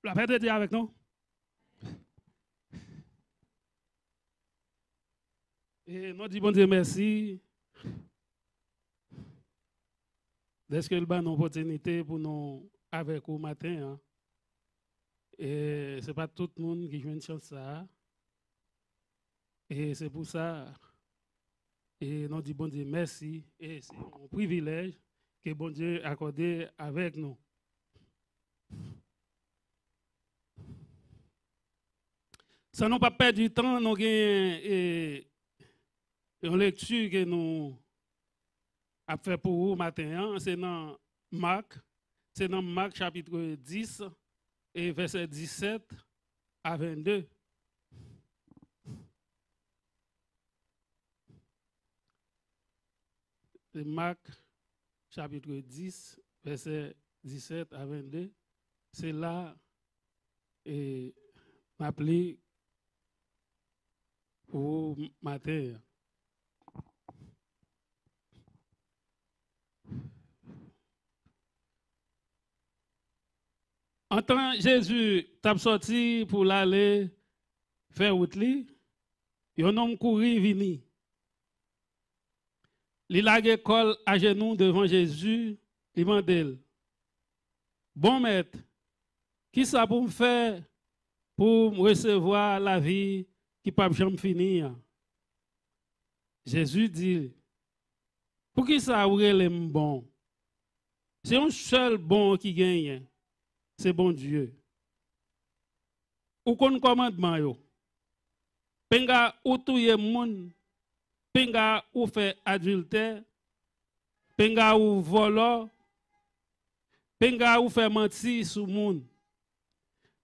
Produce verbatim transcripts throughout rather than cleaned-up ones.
Lapè de Dye avèk nou. E nou di Bondye mèsi dèske l ban nou opòtinite pou nou avèk ou maten an. E se pa tout moun ki jwenn chans sa a. E se pou sa, e nou di Bondye mèsi. E se yon privilèj ke Bondye akòde avèk nou. San nou pa pèdi tan, nou genyen, e, yon lekti ke nou ap fè pou ou maten an, se nan Mak, se nan Mak chapit dis e vèsè disèt a vennde. Se Mak chapit dis, vèsè disèt a vennde. Se la, e, m ap li pou maten an. Antan Jezi t ap sòti pou l ale fè wout li, yon nonm kouri vini. Li lage kò l ajenou devan Jezi, li mande l, "Bon Mèt, kisa pou m fè pou m resevwa lavi ki p ap janm fini an?" Jezi di l, "Poukisa ou rele m bon? Se yon sèl bon ki genyen, se Bondye. Ou konn kòmandman yo. Penga ou touye moun, penga ou fè adiltè, penga ou vòlò, penga ou fè manti sou moun,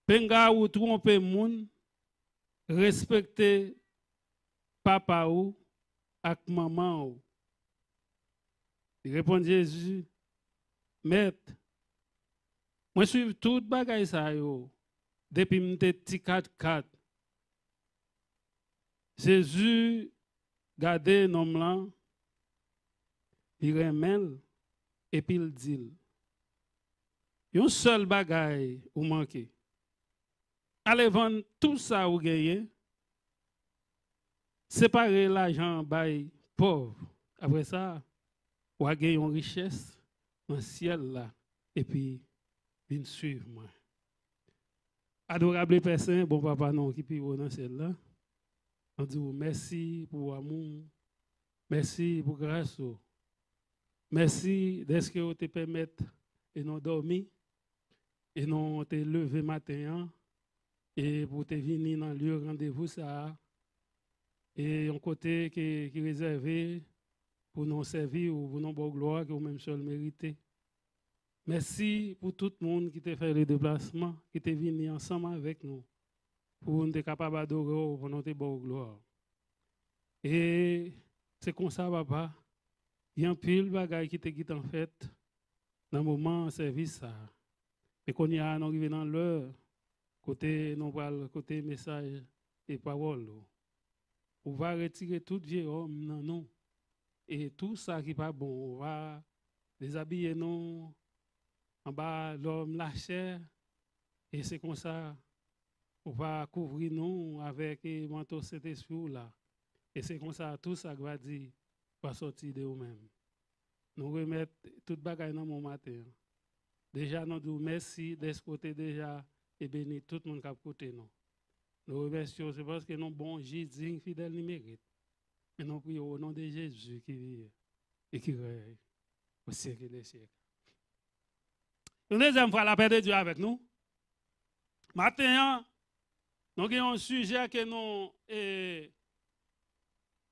penga ou twonpe moun, respekte papa ou ak manman ou." Li reponn Jezi, "Mèt, mwen swiv tout bagay sa yo depi m te ti katkat." Jezi gade nonm lan, li renmen l, epi l di l, "Yon sèl bagay ou manke. Ale vann tou sa ou genyen, separe lajan an bay pòv. Apre sa, w a gen yon richès nan syèl la, epi vin swiv mwen." Adorab Pè Sen, bon Papa nou ki pi wo nan syèl la, nou di w mèsi pou amou w, mèsi pou gras ou, mèsi dèske w te pèmèt e nou dòmi, e nou te leve maten an, e pou te vini nan lye randevou sa a, e yon kote ki, ki rezève pou nou sèvi ou, pou nou ba w glwa ke ou menm sèl merite. Mèsi pou tout moun ki te fè le deplasman, ki te vini ansanm avèk nou, pou nou te kapab adore w, pou nou te ba w glwa. E se konsa, Papa, gen anpil bagay ki te gentan fèt nan moman sèvis sa a. Men kounye a, nou rive nan lè kote nou pral koute mesaj e pawòl ou. Ou va retire tout vye òm nan nou. E tou sa ki pa bon, ou va dezabiye nou anba lòm lachè. E se konsa, ou va kouvri nou avèk, e, manto Sentespri w la. E se konsa, tou sa k va di va sòti de ou menm. Nou remèt tout bagay nan men w maten an. Deja, nou di w mèsi dèske w te deja e beni tout moun k ap koute nou. Nou remèsye w, se paske nou bon, jis, diy, fidèl, nimerit. E nou priye w o non de Jezi ki viv e ki rèy o syèk de syèk. Yon dezyèm fwa, lapè de Dye avèk nou. Maten an, nou gen yon sijè ke nou, e,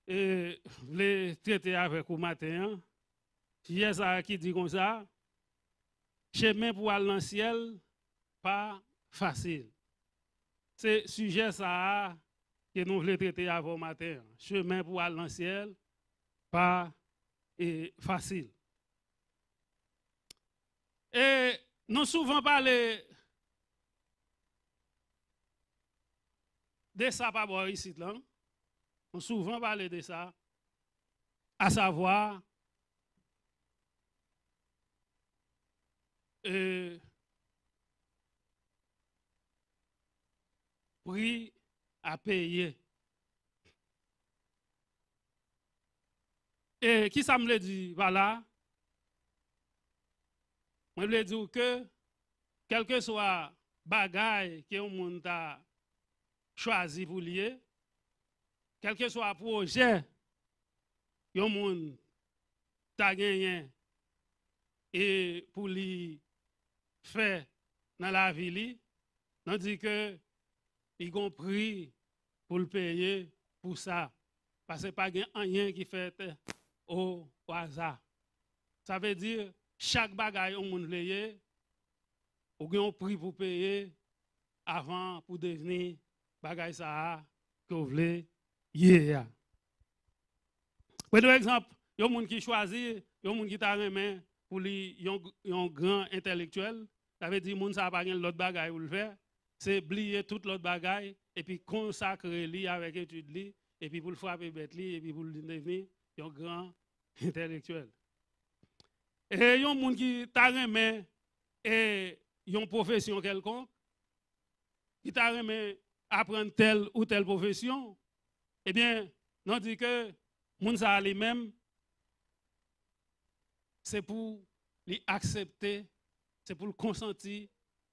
e, vle trete avèk ou maten an. Sijè sa a ki di konsa, chemen pou al nan syèl pa fasil. Se sijè sa a ke nou vle trete avè w maten an. Chemen pou al nan syèl pa, e, fasil. E nou souvan pale de sa pa bò isit lan. Nou souvan pale de sa, asavwa, e, pri a peye. E kisa m vle di pa la? Mwen vle di w ke kèlkeswa bagay ke yon moun ta chwazi pou li ye, kèlkeswa pwojè yon moun ta genyen e pou li fè nan lavi li, nou di ke li gon pri pou l peye pou sa. Paske pa gen anyen ki fèt o, o aza. Sa vle di, chak bagay yon moun vle ye, ou gen yon pri pou peye avan pou devni bagay sa a ke w vle ye a. Pran egzanp, yon moun ki chwazi, yon moun ki ta renmen pou li yon, yon gran entèlektyèl, sa vle di moun sa a pa gen lòt bagay pou l fè, se bliye tout lòt bagay, epi konsakre li avèk etid li, epi pou l frape bèt li, epi pou l devni yon gran entèlektyèl. E yon moun ki ta renmen e yon pwofesyon kèlkonk, ki ta renmen aprann tèl ou tèl pwofesyon, ebyen, nou di ke moun sa a li menm, se pou li aksepte, se pou l konsanti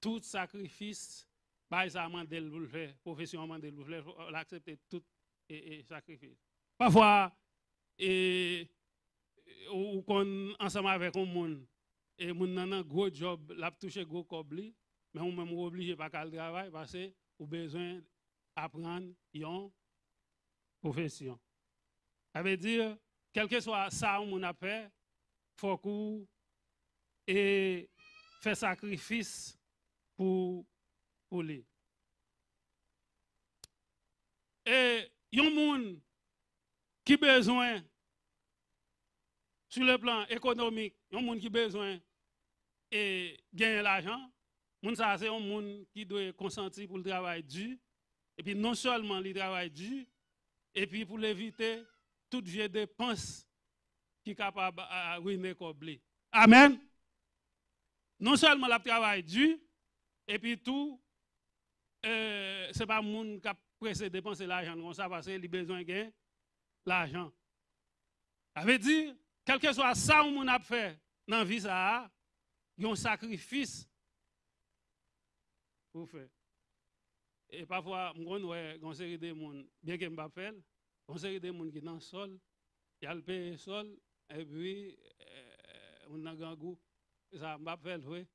tout sakrifis bagay sa a mande l pou l fè, pwofesyon an mande l pou l fè, fò l aksepte tout e, e sakrifis. Pafwa, e, ou, ou konn ansanm avèk yon moun, e moun nan nan gwo djòb, l ap touche gwo kòb li, men ou menm ou oblije pa ka al travay paske ou bezwen aprann yon pwofesyon. Sa vle di, kèlkeswa sa yon moun ap fè, fòk ou e fè sakrifis pou, pou li. E yon moun ki bezwen, sou le plan ekonomik, yon moun ki bezwen e genyen lajan, moun sa a se yon moun ki dwe konsanti pou l travay di, epi non sèlman li travay di, epi pou l evite tout vye depans ki kapab a, a, rwine kòb li. Amèn. Non sèlman l ap travay di, epi tou, e, se pa moun k ap prese depanse lajan l konsa, paske li bezwen gen lajan. Sa vle di, kèlkeswa sa yon moun ap fè nan vi sa a, gen yon sakrifis pou fè. E pafwa, m konn wè gen yon seri de moun, byenke m p ap fè l, gen yon seri de moun ki nan sòl, y al peye sòl, epi, e, moun nan grangou. Sa, m p ap fè l vre.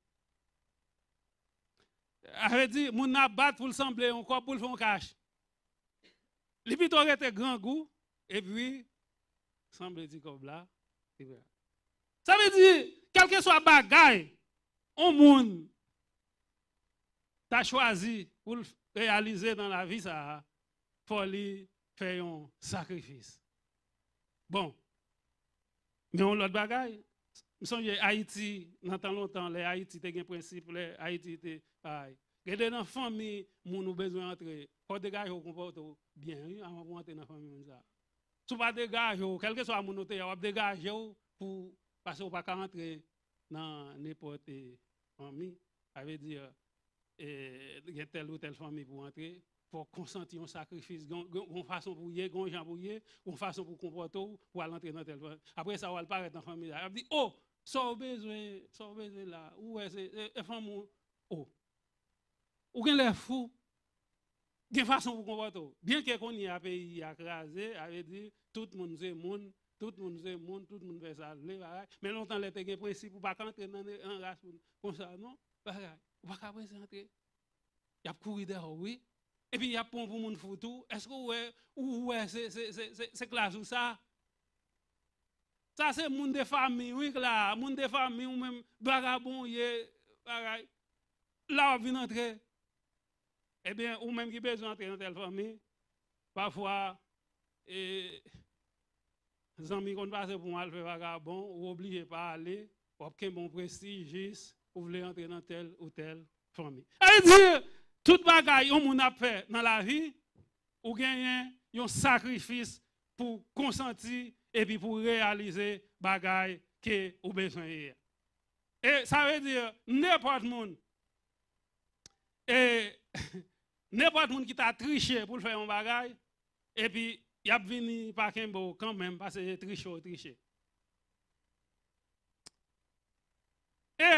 Sa vle di, moun nan ap bat pou l sanble yon kòb pou l fè yon kach. Li pito rete grangou, epi sanble ti kòb la. Sa vle di, kèlkeswa bagay yon moun ta chwazi pou l reyalize nan lavi sa a, fò li fè yon sakrifis. Bon, men yon lòt bagay, m sonje Ayiti, nan tan lontan, lè Ayiti te gen prensip, lè Ayiti te, ay, gen de nan fanmi moun ou bezwen antre, fò w degaje w konpòte w byen, wi, avan pou w antre nan fanmi moun sa a. Si w pa degaje w, kèlkeswa moun ou te ye a, w ap degaje w pou, paske w pa ka antre nan nenpòt, e, fanmi. Sa vle di, e, gen tèl ou tèl fanmi pou w antre, fò w konsanti yon sakrifis, gen, gen, gen yon fason pou w ye, gen yon jan pou w ye, gen yon fason pou w konpòte w, pou w al antre nan tèl fanmi. Apre sa, w al parèt nan fanmi la. Y ap di, o, sa w bezwen, sa w bezwen la, ou wè se, e, e fanmi w, o. Ou genlè fou. Gen fason pou konpòte w. Byenke kounye a peyi a kraze, sa vle di, tout moun se moun, tout moun se moun, tout moun fè sa l vle, bagay. Men lontan lè te gen prensip, ou pa ka antre nan, nan ras moun konsa, non, bagay. Ou pa ka prese antre. Y ap kouri dèyè w, wi. Epi y ap pran w pou moun fou tou. Èske w wè, ou wè se, se, se, se, se klas ou sa? Sa se moun de fanmi, wi, Kla. Moun de fanmi, ou menm, vagabon w ye, bagay. La w ap vin antre. Ebyen, ou menm ki bezwen antre nan tèl fanmi, pafwa, e, zanmi konn pase pou w al fè vagabon, ou oblije pa ale, w ap kenbe yon prestij jis ou vle antre nan tèl ou tèl fanmi. Sa vle di, tout bagay yon moun ap fè nan lavi, ou genyen yon sakrifis pou w konsanti epi pou w reyalize bagay ke ou bezwen ye a. E sa vle di, nenpòt moun, e Nenpòt moun ki ta triche pou l fè yon bagay, epi y ap vini pa kenbe w kanmenm, paske se triche w triche. E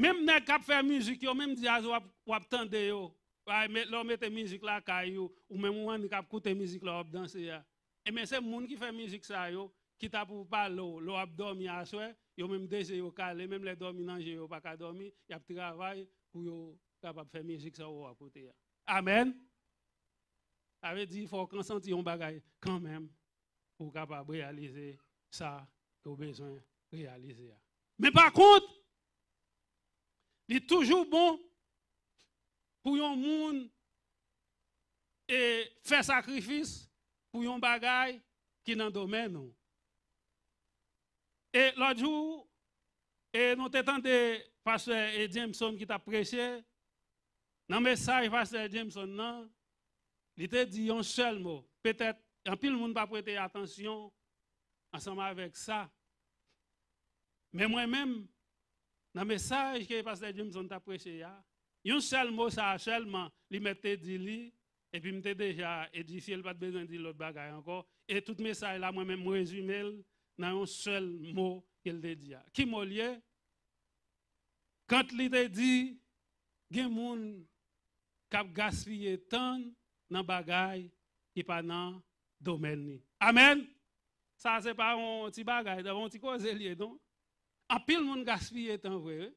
menm nèg k ap fè mizik yo, menm djaz w ap, w ap tande yo, lè w mete mizik lakay ou, ou menm ou annik ap koute mizik la w ap danse a. Ebyen, se moun ki fè mizik sa yo ki ta pou pale w lè w ap dòmi aswè, yo menm de je yo kale, menm lè dòmi nan je yo pa ka dòmi, y ap travay pou yo kapab fè mizik sa w ap koute a. Amèn. Sa vle di, fò w konsanti yon bagay kanmenm pou w kapab reyalize sa ke w bezwen reyalize a. Men pa kont, li toujou bon pou yon moun e fè sakrifis pou yon bagay ki nan domèn ou. E lòt jou, e nou te tande pastè e Jameson ki t ap preche. Nan mesaj pastè Jameson nan, li te di yon sèl mo. Petèt, anpil moun pa prete atansyon ansanm avèk sa. Men mwen menm, nan mesaj ke pastè Jameson t ap preche a, yon sèl mo sa a sèlman, li mèt te di li, epi m te deja edifye, l pa t bezwen di lòt bagay ankò. E tout mesaj la, mwen menm, m rezime l nan yon sèl mo ke l te di a. Ki mo l ye? Kant li te di, gen moun k ap gaspiye tan nan bagay ki pa nan domèn li. Amèn! Sa se pa yon ti bagay, se yon ti koze l ye, non? Anpil moun gaspiye tan vre, wi.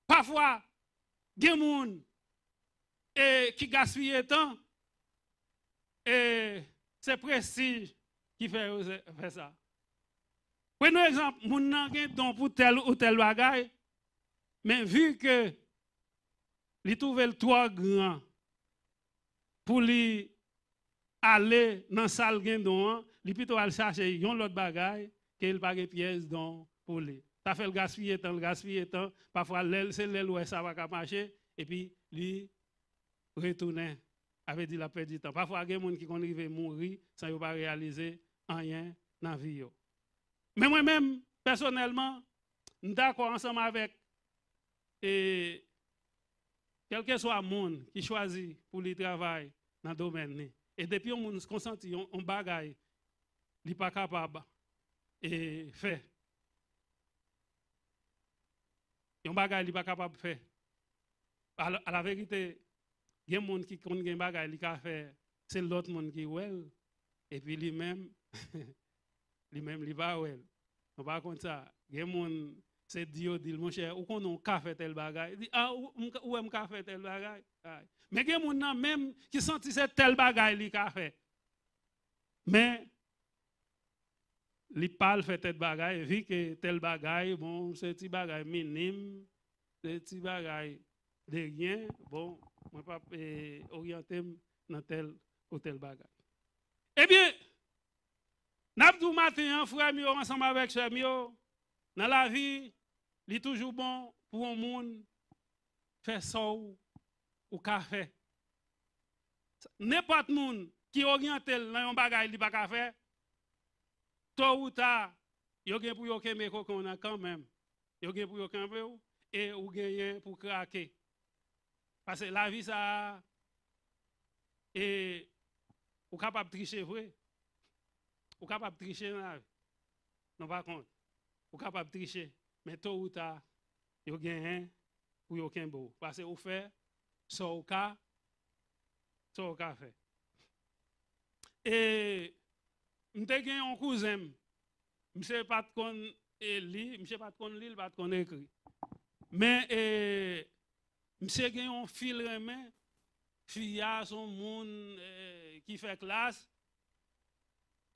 Pafwa, gen moun e, ki gaspiye tan, e se prestij ki fè yo se- fè sa. Pran yon egzanp, moun nan gen don pou tèl ou tèl bagay, men vi ke li twouve l twò gran pou li ale nan sa l gen don an, li pito al chache yon lòt bagay ke l pa gen pyès don pou li. Sa fè l gaspiye tan, l gaspiye tan. Pafwa, lè l, se lè l wè sa pa ka mache, epi li retounen. Sa vle di l ap pèdi tan. Pafwa, gen moun ki konn rive mouri san yo pa reyalize anyen nan vi yo. Men mwen menm, pèsonèlman, m dakò ansanm avèk, e, kèlkeswa moun ki chwazi pou li travay nan domèn li. E depi yon moun konsanti yon, yon bagay li pa kapab, e, fè. Yon bagay li pa kapab fè. A la, a la verite, gen moun ki konn gen bagay li ka fè, se lòt moun ki wè l, epi li menm, li menm li pa wè l. Nou pa konn sa. Gen moun, se di yo di l, monchè, ou konnen w ka fè tèl bagay. Li di, a, ou, m ka- ou wè m ka fè tèl bagay? Ay. Men gen moun nan menm ki santi se tèl bagay li ka fè. Men, li pa al fè tèt bagay, vi ke tèl bagay, bon, se ti bagay minim, se ti bagay de ryen, bon, mwen p ap, e, oryante m nan tèl ou tèl bagay. Ebyen, n ap di w maten an, frè m yo, ansanm avèk sè m yo, nan lavi, li toujou bon pou yon moun fè sa w, ou ka fè. Nenpòt moun ki oryante l nan yon bagay li pa ka fè, to ou ta, yo gen pou yo kenbe koken w nan kanmenm. Yo gen pou yo kenbe w, e ou genyen pou krake. Paske lavi sa a, e ou kapab triche vre. Ou kapab triche nan lavi. Nou pa konn. Ou kapab triche. Men to ou ta, yo genyen pou yo kenbe w. Paske ou fè sa w ka, sa w ka fè. E m te gen yon kouzen m, misye pa t konn, e, li, misye pa t konn li, li pa t konn ekri. Men, e, misye gen yon fi l renmen, fi a se yon moun, e, ki fè klas,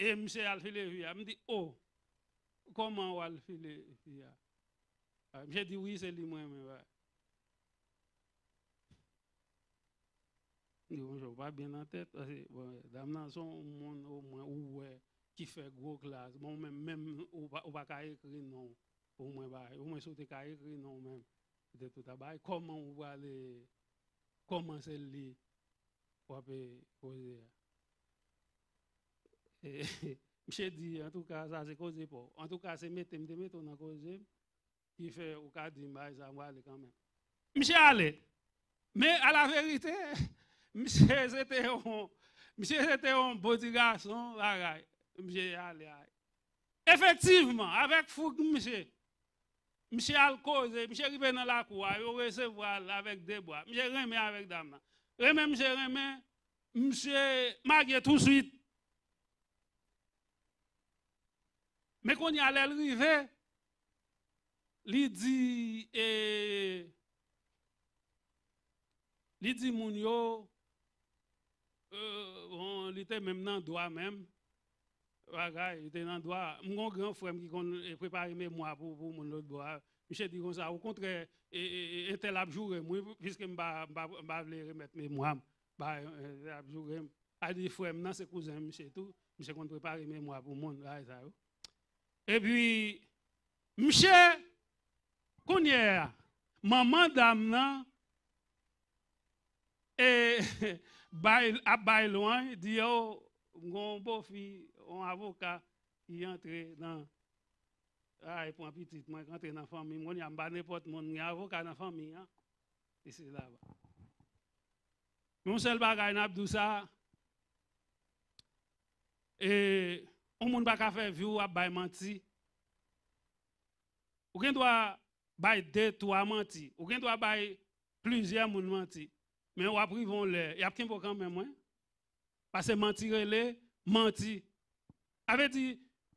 e misye al file fi a. M di, o, kòman w al file fi a? A, misye di, wi, se li m renmen, wi. M di, monchè, ou pa byen nan tèt, paske, bon, dam nan se yon moun, omwen, ou wè, ki fè gwo klas. Bon, ou menm, menm, ou pa, ou pa ka ekri non w. Omwen, ba, omwen, si w te ka ekri non w menm, petèt ou ta bay. Kòman ou prale, kòman se li w ap, e, koze a? E, misye di, antouka, sa se koze pa w. Antouka, se mete m te mete w nan koze m ki fè ou ka di m bagay sa, m prale kanmenm. Misye ale. Men, a la verite, Misye se te yon, misye se te yon bon ti gason, bagay. Misye ale, ay. Efektivman, avèk foug misye, misye al koze, misye rive nan lakou a, yo resevwa l avèk de bra. Misye renmen avèk dam nan. Renmen misye renmen, misye marye touswit. Men kounye a, lè l rive, li di, e, li di moun yo, e, bon, li te menm nan dwa menm, bagay, li te nan dwa. M gon gran frè m ki konn, e, prepare memwa pou, pou moun lòt bò a. Misye di konsa, okontrè, e, e, e, entèl ap joure m, wi, piske m pa, m pa, m pa vle remèt memwa m ba entèl ap joure m. A di frè m nan, se kouzen misye tou. Misye konn prepare memwa pou moun, bagay sa yo. Epi, misye, kounye a, manman dam nan, e, bay, ap bay lwanj, di yo, m gon bofi, yon avoka ki antre nan, ay, pran pitit mwen, k antre nan fanmi m. Kounye a, m pa nenpòt moun, m gen avoka nan fanmi an. Isi laba. Men yon sèl bagay n ap di w sa, e, yon moun pa ka fè vi w ap bay manti. Ou gen dwa bay de, twa manti. Ou gen dwa bay plizyè moun manti. Men w ap rive yon lè, y ap kenbe w kanmenm, wi. Paske manti rele manti. Sa vle di,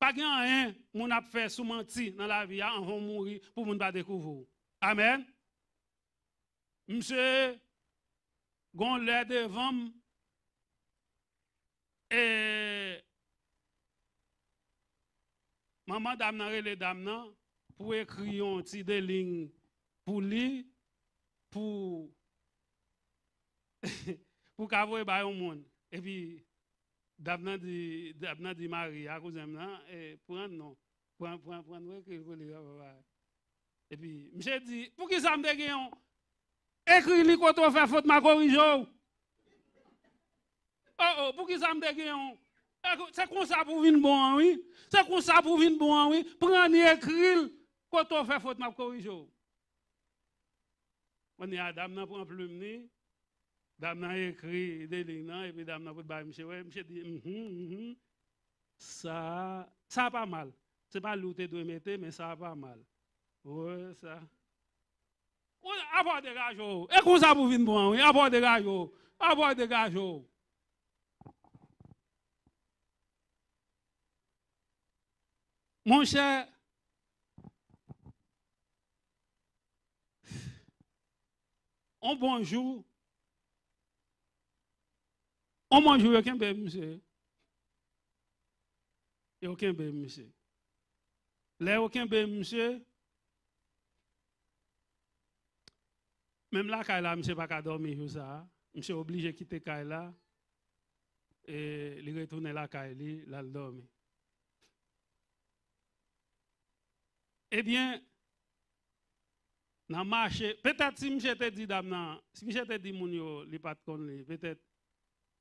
pa gen anyen moun ap fè sou manti nan lavi a anvan w mouri pou moun pa dekouvri w. Amèn. Misye, gon lè devan m, e manman dam nan rele dam nan pou ekri yon ti de liy pou li, pou, pou ka voye ba yon moun. Epi, dam nan di, dam nan di mari a, kouzen m nan, e, pran non. Pran, pran, pran, nou ekri l pou li, papa. Epi, misye di, poukisa m te gen yon? Ekri li kote w fè fot, m a korije w. Oh, oh, poukisa m te gen yon? E, se konsa pou vin bon an, wi. Se konsa pou vin bon an, wi. Pran li, ekri l kote w fè fot, m ap korije w. Kounye a, dam nan pran plim li, dam nan ekri de liy nan, epi dam nan pot bay misye, wè, misye di, mhm, mhm. Sa, sa pa mal. Se pa li w te dwe mete, men sa pa mal. Wè sa. Wè, apa w degaje w. E konsa pou vin bon an, wi. Apa w degaje w. Apa w degaje w. Monchè, on bon jou, on bon jou, yo kenbe misye. Yo kenbe misye. Lè yo kenbe misye, menm lakay la, misye pa ka dòmi jou sa a. Misye oblije kite kay la. E li retounen lakay li, l al dòmi. Ebyen, nan mache, petèt si misye te di dam nan, si misye te di moun yo li pa t konn li, petèt,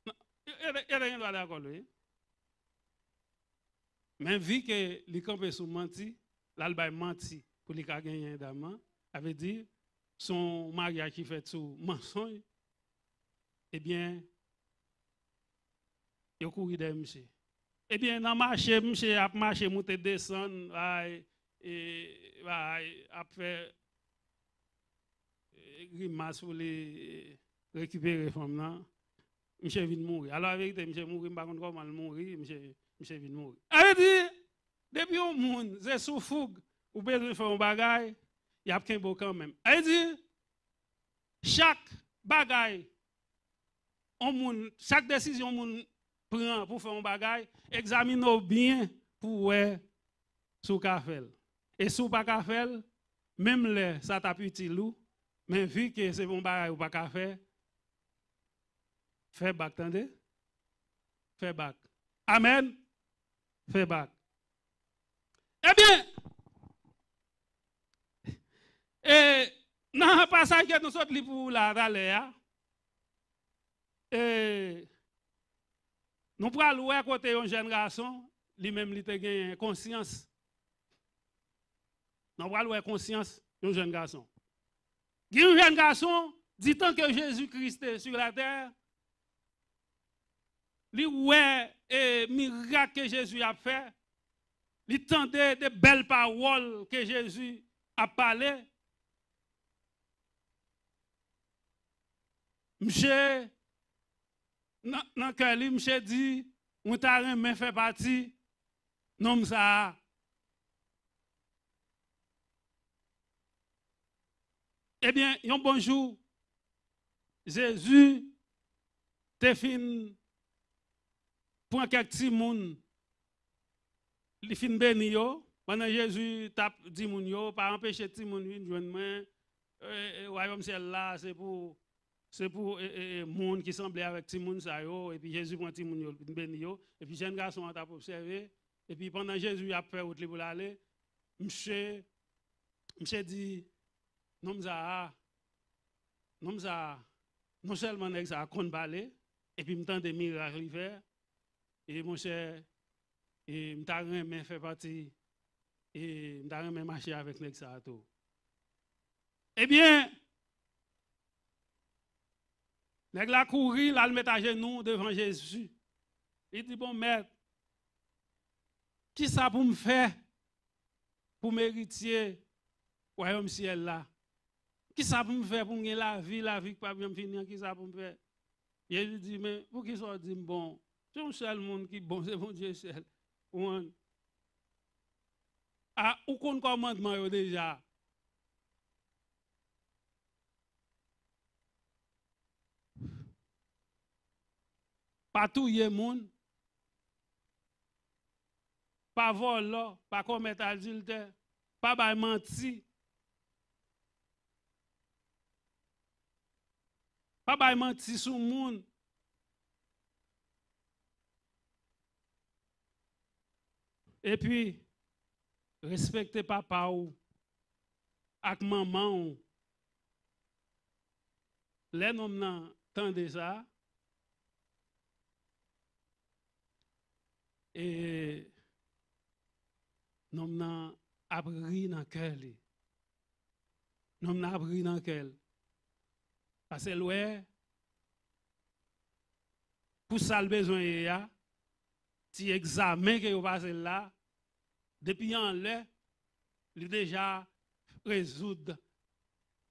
yo, yo, yo te gen dwa dakò l, wi. Men vi ke li kanpe sou manti, l al bay manti pou li ka genyen dam nan, sa vle di, se yon maryaj ki fèt sou mansonj, ebyen, yo kouri dèyè misye. Ebyen, nan mache, misye ap mache, moute, desann, bay, e, bay, ap fè, e, grimas pou li, e, rekipere fanm nan. Misye vin mouri. Alò, an verite, misye mouri, m pa konn kòman l mouri, misye, misye vin mouri. Sa vle di, depi yon moun, se sou foug, ou bezwen fè yon bagay, y ap kenbe w kanmenm. Sa vle di, chak bagay, yon moun, chak desizyon yon moun pran pou fè yon bagay, egzamine w byen pou w wè si w ka fè l. E si w pa ka fè l, menm lè sa t ap itil ou, men vi ke se yon bagay ou pa ka fè, fè bak, tande? Fè bak. Amèn? Fè bak. Ebyen, e, nan pasaj ke nou sot li pou ou la talè a, e, nou pral wè kote yon jèn gason, li menm li te gen konsyans. Nou pral wè konsyans yon jèn gason. Gen yon jèn gason, ditan ke Jezi Kris te sou latè, li wè e mirak ke Jezi ap fè, li tande de bèl pawòl ke Jezi ap pale. Misye, nan, nan kè li, misye di, mwen ta renmen fè pati nonm sa a. Ebyen, yon bon jou, Jezi te fin pran kèk timoun, li fin beni yo. Pandan Jezi t ap di moun yo, pa anpeche timoun vin jwenn mwen, e, e, wayòm syèl la, se pou, se pou e, e, e, moun ki sanble avèk timoun sa yo. Epi Jezi pran timoun yo, li beni yo. Epi jèn gason an t ap obsève. Epi pandan Jezi ap fè wout li pou l ale, misye, misye di, nonm sa a, nonm sa a, non sèlman nèg sa a konn pale, epi m tande mirak li fè, e monchè, e m ta renmen fè pati, e m ta renmen mache avèk nèg sa a tou. Ebyen, nèg la kouri, l al met ajenou devan Jezi. Li di, bon, mèt, kisa pou m fè pou m eritye wayòm syèl la? Kisa pou m fè pou m gen lavi, lavi k p ap janm fini an? Kisa pou m fè? Jezi di, men poukisa w di m bon? Se yon sèl moun ki bon, se Bondye sèl. Ou konprann? A, ou konn kòmandman yo deja. Pa touye moun, pa vòlò, pa komèt adiltè, pa bay manti. Pa bay manti sou moun. Epi, respekte papa w ak manman w. Lè nonm nan tande sa, e nonm nan ap ri nan kè li. Nonm nan ap ri nan kè l. Paske l wè, pou sa l bezwen ye a, ti egzamen ke yo pase l la, depi anlè, li deja rezoud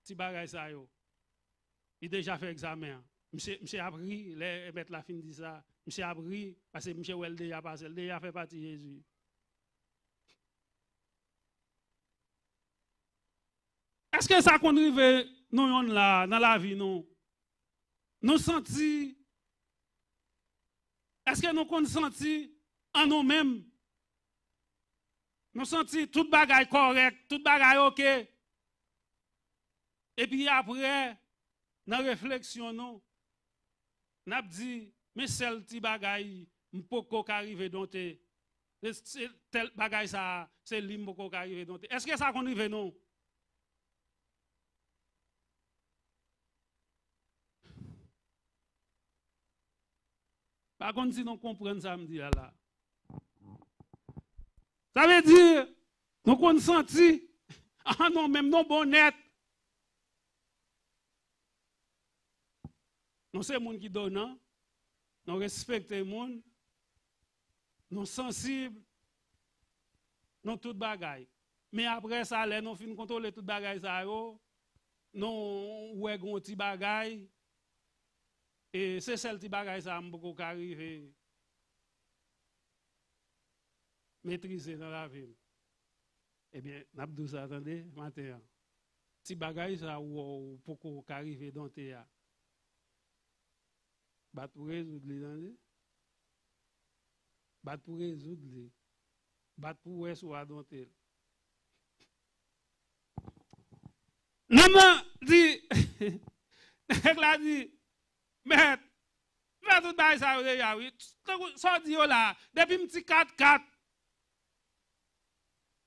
ti bagay sa yo. Li deja fè egzamen an. Misye, misye ap ri, lè mèt la fin di sa, misye ap ri, paske misye wè l deja pase, l deja fè pati Jezi. Èske sa konn rive nou yonn la, nan lavi nou? Nou santi, èske nou konn santi an nou menm? Nou santi tout bagay kòrèk, tout bagay oke. Epi aprè, nan refleksyon nou, n ap di, men sèl ti bagay m poko ka rive donte. Se, se tèl bagay sa a, se li m poko ka rive donte. Èske sa konn rive nou? Pa konn si nou konprann sa m di a la. Sa vle di, nou konn santi, ah non, menm nou bon nèt. Nou se moun ki donan, nou respekte moun, nou sansib, nou tout bagay. Men apre sa, lè nou fin kontwole tout bagay sa yo, nou wè gen yon ti bagay, e se sèl ti bagay sa a m poko ka rive metrize nan lavi m. Ebyen, n ap di w sa, tande, maten an. Ti bagay sa a ou wè w poko ka rive donte a. Bat pou rezoud li, tande. Bat pou rezoud li. Bat pou wè si w a donte l. Nonm nan di, nèg la di, mèt, m fè tout bagay sa yo deja, wi. Tankou sa w di yo la, depi m ti kat kat,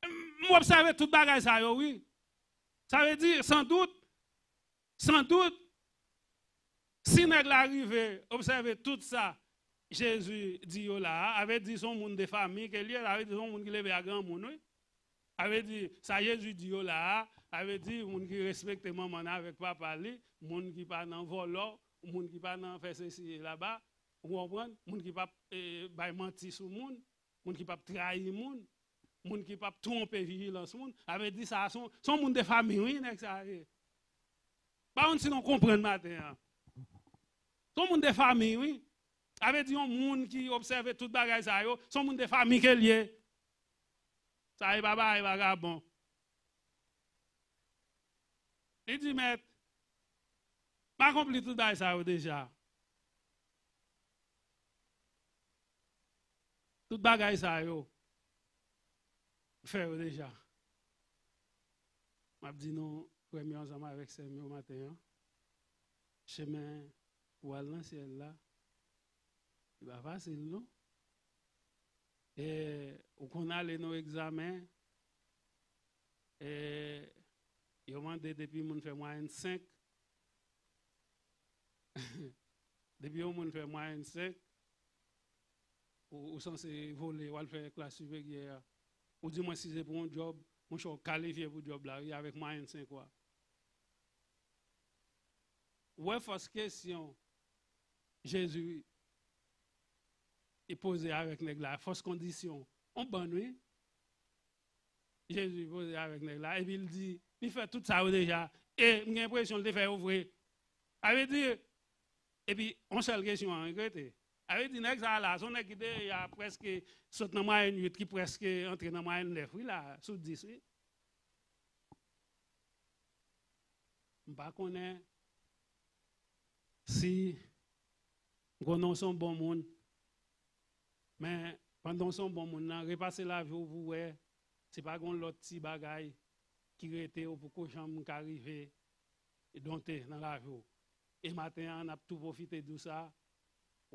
m obsève tout bagay sa yo, wi. Sa vle di, sandout, sandout, si nèg la rive obsève tout sa Jezi di yo la a, sa vle di se yon moun de fanmi ke l ye, sa vle di se yon moun ki leve a granmoun, wi. Sa vle di, sa Jezi di yo la a, sa vle di moun ki respekte manman l avèk papa li, moun ki pa nan vòlò, moun ki pa nan fè sesi e laba, Ou konprann? Moun ki p ap eh, bay manti sou moun, moun ki p ap trayi moun, moun ki p ap twonpe vijilans moun. Sa vle di sa, se yon se yon moun de fanmi, wi, nèg sa ye. Pa konn si nou konprann maten an. Se yon moun de fanmi, wi. Sa vle di yon moun ki obsève tout bagay sa yo, se yon moun de fanmi ke l ye. Sa e pa bagay vagabon. Li di, Mèt, m akonpli tout bagay sa yo deja. Tout bagay sa yo, m fè yo deja. M ap di nou, frè m yo, ansanm avèk sè m yo maten an, chemen pou al nan syèl la, li pa fasil, non. E ou konn ale nan egzamen, e yo mande depi moun fè mwayèn senk, depi yon moun fè mwayèn senk, ou, ou sanse vole, w al fè klas siperyè a. Ou di mwen si se pou yon djòb, monchè, w kalifye pou djòb la, wi, avèk mwayèn senk ou a. Ou wè fòs kesyon Jezi li poze avèk nèg la, fòs kondisyon. On bann, wi. Jezi poze avèk nèg la, epi l di, li fè tout sa yo deja, e m gen enpresyon l te fè yo vre. Sa vle di, epi, yon sèl kesyon an rete. Sa vle di, nèg sa a la, se yon nèg ki deja prèske sot nan mwayèn uit, ki prèske antre nan mwayèn nèf, wi, la, sou dis, wi. M pa konnen si m konnen w se yon bon moun, men pandan w se yon bon moun nan, repase lavi w pou w wè si pa gen yon lòt ti bagay ki rete w pou ko janm ka rive donte nan lavi w. E maten an, n ap tou pwofite di w sa,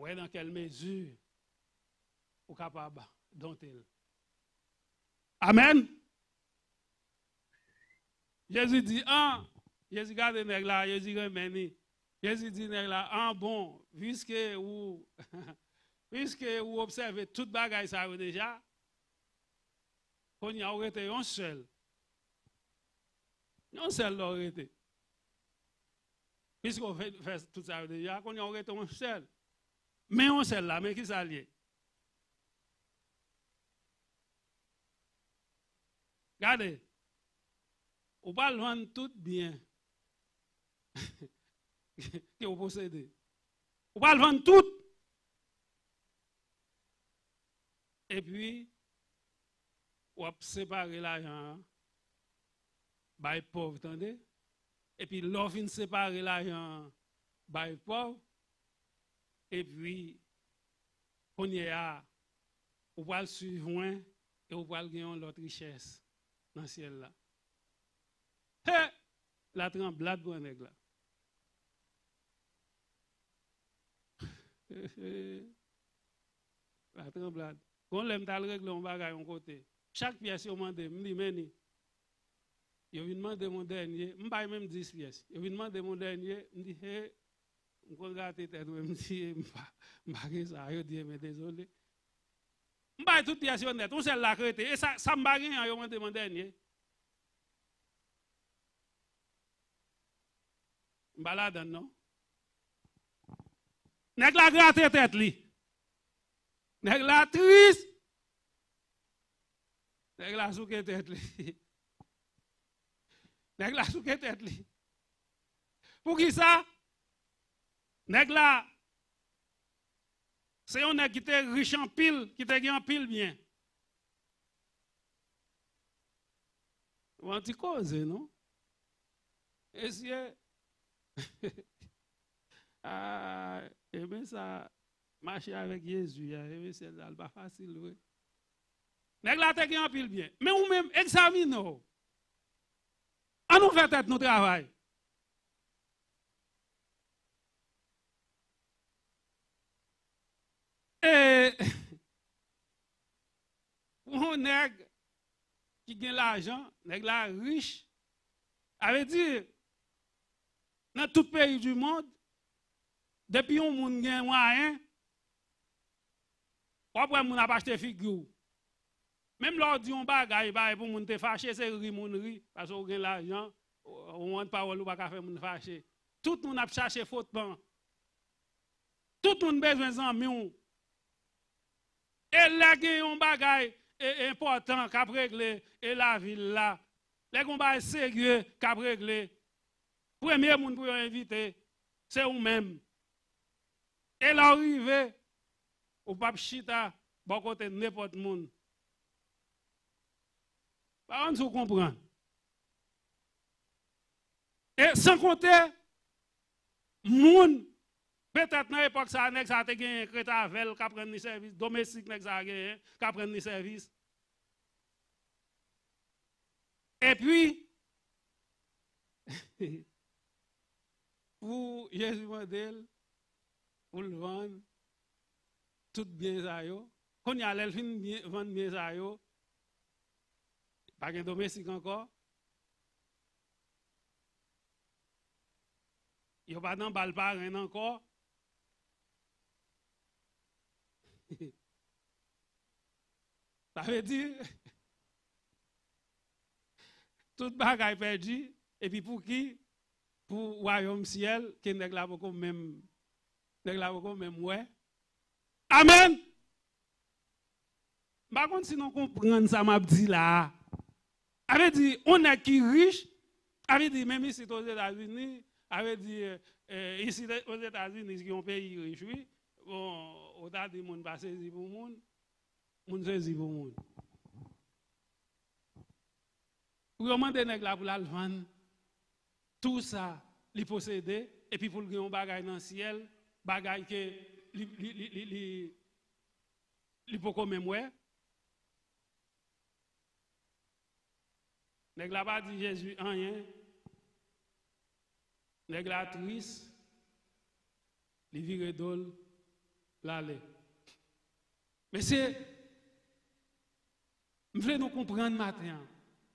wè nan kèl mezi ou kapab donte l. Amèn! Jezi di, an, Jezi gade nèg la, Jezi renmen li. Jezi di nèg la, an bon, piske ou, piske ou obsève tout bagay sa yo deja, kounye a ou rete yon sèl. Yon sèl la ou rete. Piske ou fè, fè tout sa yo deja, kounye a ou rete yon sèl. Men yon sèl la, men ki sa l ye? Gade, ou pral vann tout byen ke ou posede. Ou pral vann tout. Epi, w ap separe lajan an bay pòv, tande? Epi, lè w fin separe lajan an bay pòv, epi, kounye a, ou pral swiv mwen e ou pral gen yon lòt richès nan syèl la. He! Latranblad pran nèg la. Latranblad. Gon lè m t al regle yon bagay yon kote. Chak pyès yo mande m, m di, men ni. Yo vin mande m yon dènye, m bay menm dis pyès. Yo vin mande m yon dènye, m di, he, m konn grate tèt mwen, m di, m pa, m pa gen sa. Yo di, men dezole. M bay tout pyès yo nèt, yon sèl la k rete. E sa, sa m pa genyen an, yo mande m yon dènye. M pa ladann non. Nèg la grate tèt li. Nèg la tris. Nèg la souke tèt li. Nèg la souke tèt li. Poukisa? Nèg la, se yon nèg ki te rich anpil, ki te gen anpil byen. Yon ti koze, non? Mesye, ah, e men sa, mache avèk Jezi a, e men syèl la, l pa fasil vre. Nèg la te gen anpil byen. Men ou menm, egzamine w. An nou fè tèt nou travay. E pou yon nèg ki gen lajan, nèg la rich, sa vle di, nan tout peyi di mond, depi yon moun gen mwayen, w ap wè moun ap achte figi w. Menm lè w di yon bagay, bagay pou moun te fache, se ri moun ri, paske w gen lajan, w, w wont pawòl ou pa ka fè moun fache. Tout moun ap chache fotman. Tout moun bezwen zanmi w. E lè gen yon bagay e, enpòtan k ap regle e lavi l la, lè gen yon bagay serye k ap regle, premye moun pou yo envite, se ou menm. E lè w rive, ou p ap chita bò kote nenpòt moun. Pa konn si w konprann. E san konte, moun, petèt nan epòk sa a, nèg sa a te genyen k ret avè l, k ap rann li sèvis, domestik nèg sa a genyen, k ap rann li sèvis. Epi, pou Jezi mande l, pou l vann tout byen sa yo. Kounye a, lè l fin byen, vann byen sa yo, pa gen domestik ankò. Yo pa nan bal parenn ankò. Sa vle di, tout bagay pèdi, epi pou ki? Pou wayòm syèl ke nèg la poko menm, nèg la poko menm wè. Amèn! M pa konn si nou konprann sa m ap di la a. A vle di, yon nèg ki rich, a vle di, menm isit Ozetazini, a vle di, e, isit Ozetazini, ki yon peyi rich, wi. Bon, ou ta di moun pa sezi pou moun, moun sezi pou moun. Pou yo mande nèg la pou l al vann tou sa li posede, epi pou l gen yon bagay nan syèl, bagay ke li, li, li, li, li, li poko menm wè. Nèg la pa di Jezi anyen. Nèg la tris. Li vire do l, l ale. Mesye, m vle nou konprann maten an,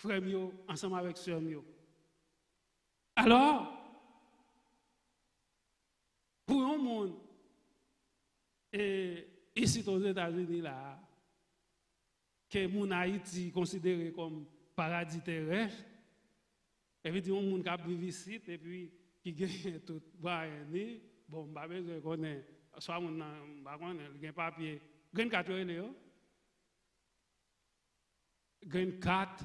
frè m yo, ansanm avèk sè m yo. Alò, pou yon moun, e, isit Ozetazini la a, ke moun Ayiti konsidere kòm paradi terès, epi di yon moun k ap viv isit, epi ki genyen tout mwayen li, bon, m pa bezwen konnen, swa moun nan, m pa konnen, li gen papye, green card yo rele yo? Green card,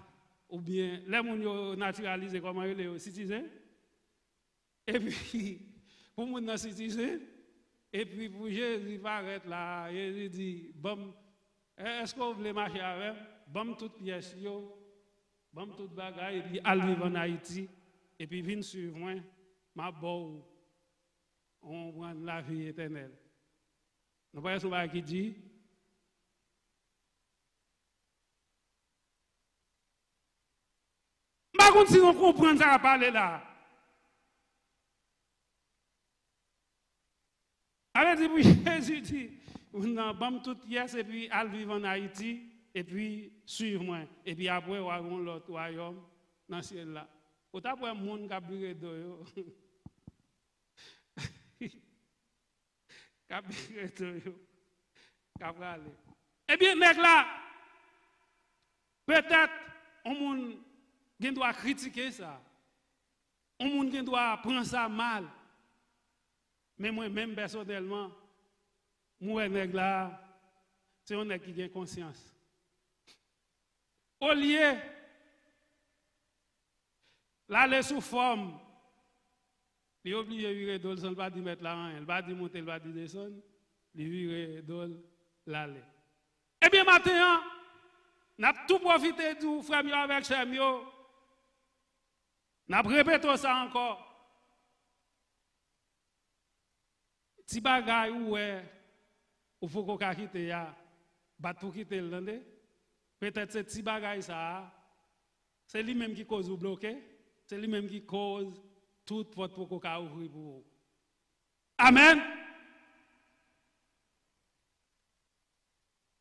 oubyen, lè moun yo natiralize, kòman yo rele yo? Citizen? Epi, pou moun nan citizen, epi pou Jezi parèt la, Jezi di, ban m, è-, èske w vle mache avè m? Ban m tout pyès yo, ban m tout bagay, epi al viv ann Ayiti, epi vin swiv mwen, m ap ba w, w konprann, lavi etènèl. Nou pa wè se yon bagay ki di? M pa konn si nou konprann sa k ap pale la. A vle di pou Jezi di, moun nan, ban m tout pyès epi al viv ann Ayiti, epi swiv mwen. Epi apre, w a gen yon lòt wayòm nan syèl la. Ou t ap wè moun k ap vire do yo. K ap vire do yo, k ap prale. Ebyen, nèg la, petèt, yon moun gen dwa kritike sa. Yon moun gen dwa pran sa mal. Men mwen menm pèsonèlman, mwen wè nèg la, se yon nèg ki gen konsyans. Olye l ale sou fòm, li oblije vire do l san l pa di mèt la anyen. Li pa di monte, li pa di desann, li vire do l, l ale. Ebyen, maten an, n ap tou pwofite di w, frè m yo avèk sè m yo, n ap repete w sa ankò. Ti bagay ou wè ou poko ka kite a, bat pou kite l, tande. Petèt se ti bagay sa a, se li menm ki koz ou bloke, se li menm ki koz tout pòt poko ka ouvri pou ou. Amèn.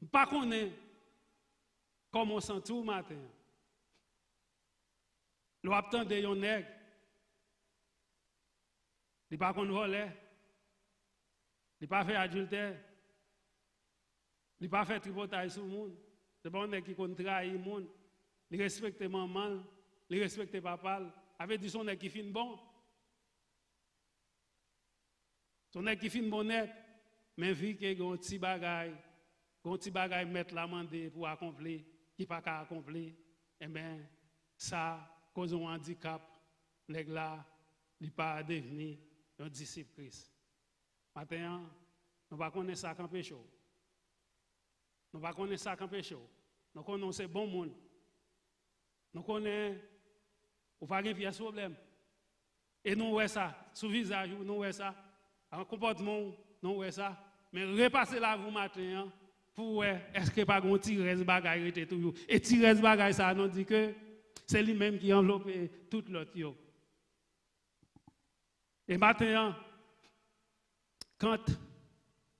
M pa konnen kòman w santi w maten an. Lè w ap tande yon nèg, li pa konn vòlè, li pa fè adiltè, li pa fè tripotay sou moun, se pa yon nèg ki konn trayi moun, li respekte manman l, li respekte papa l, sa vle di se yon nèg ki fin bon. Se yon nèg ki fin bon nèt. Men vi ke gen yon ti bagay, gen yon ti bagay mèt la mande pou akonpli, ki pa ka akonpli, enben, sa koz yon andikap, nèg la, li pa devni yon disip Kris. Maten an, nou pa konnen sa k anpeche w. Nou pa konnen sa k anpeche w. Nou konnen w se bon moun. Nou konnen ou pa gen pyès pwoblèm. E nou wè sa, sou vizaj ou, nou wè sa. Nan konpòtman w, nou wè sa. Men repase lavi w maten an pou w wè èske pa gen yon ti rès bagay rete toujou. E ti rès bagay sa a, nou di ke se li menm ki anvlope tout lòt yo. E maten an, quand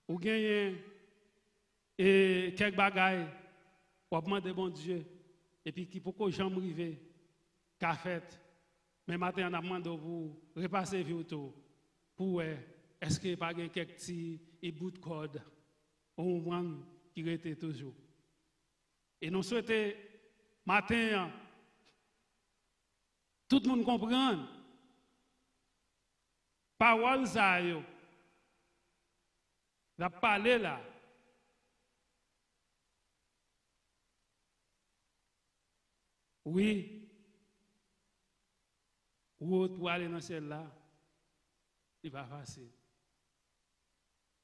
ou genyen e kèk bagay w ap mande Bondye, epi ki poko janm rive, ka fèt, men maten an n ap mande w pou w repase vi w tou, pou w wè èske pa gen kèk ti e bout kòd ou konprann ki rete toujou. E nou swete maten an, tout moun konprann pawòl sa yo n ap pale la. Wi, wout pou ale nan syèl la, li pa fasil.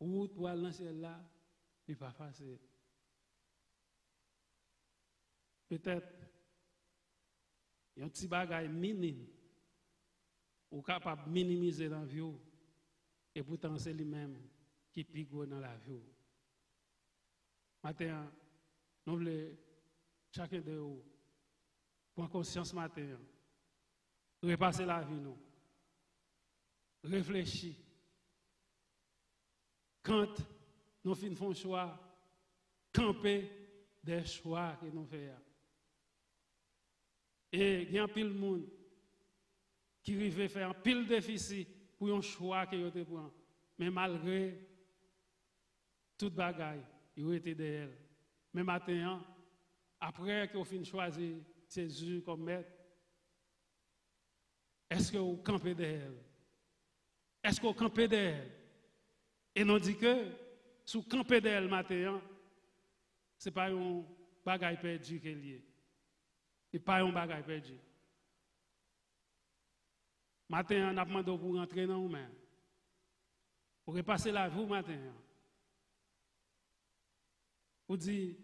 Wout pou al nan syèl la, li pa fasil. Petèt, yon ti bagay minim, ou kapab minimize nan vi w, e poutan se li menm ki pi gwo nan lavi w. Maten an, nou vle chaken de ou pran konsyans maten an, repase lavi nou, reflechi, quand nou fin fè yon chwa, kanpe dèyè chwa ke nou fè a. E gen anpil moun ki rive fè anpil defisi pou yon chwa ke yo te pran. Men malgre tout bagay, yo rete dèyè l. Men maten an, apre ke w fin chwazi Jezi kòm mèt, èske w kanpe dèyè l? Èske w kanpe dèyè l? E nou di ke si w kanpe dèyè l maten an, se pa yon bagay pèdi ke l ye. Li pa yon bagay pèdi. Maten an, n ap mande w pou w rantre nan ou menm. Pou repase lavi w maten an. Ou di,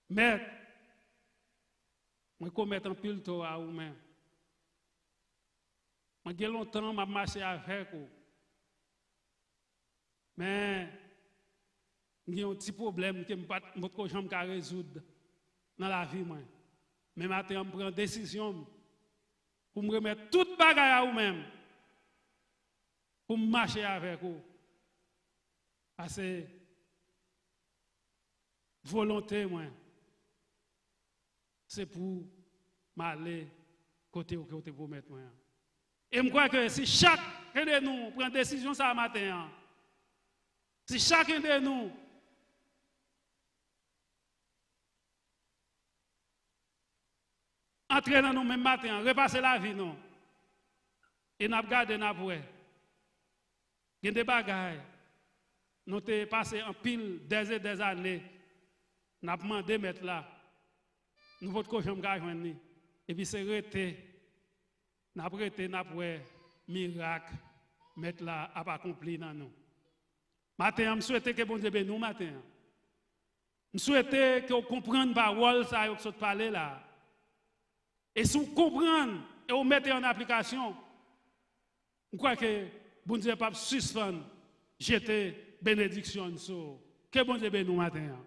Mèt, mwen komèt anpil tò a ou menm. Mwen gen lontan m ap mache avèk ou. Men, m gen yon ti pwoblèm ke m pa t, m potko janm ka rezoud nan lavi mwen. Men maten an, m pran desizyon m pou m remèt tout bagay a ou menm, pou m mache avèk ou. Pase volonte mwen, se pou m ale kote ou ke ou te pwomèt mwen an. E m kwè ke si chak de nou pran desizyon sa a maten an, si chak de nou antre nan nou menm maten an, repase lavi nou, e n ap gade, n ap wè. Gen de bagay, nou te pase anpil, dèzè dèzane, n ap mande Mèt la, nou potko janm ka jwenn li. Epi se rete, n ap rete, n ap wè mirak Mèt la ap akonpli nan nou. Maten an, m swete ke Bondye beni w maten an. M swete ke w konprann pawòl sa yo k sot pale la. E si w konprann e w mete an aplikasyon, m kwè ke Bondye p ap sispann jete benediksyon l sou ou. Ke Bondye beni w maten an.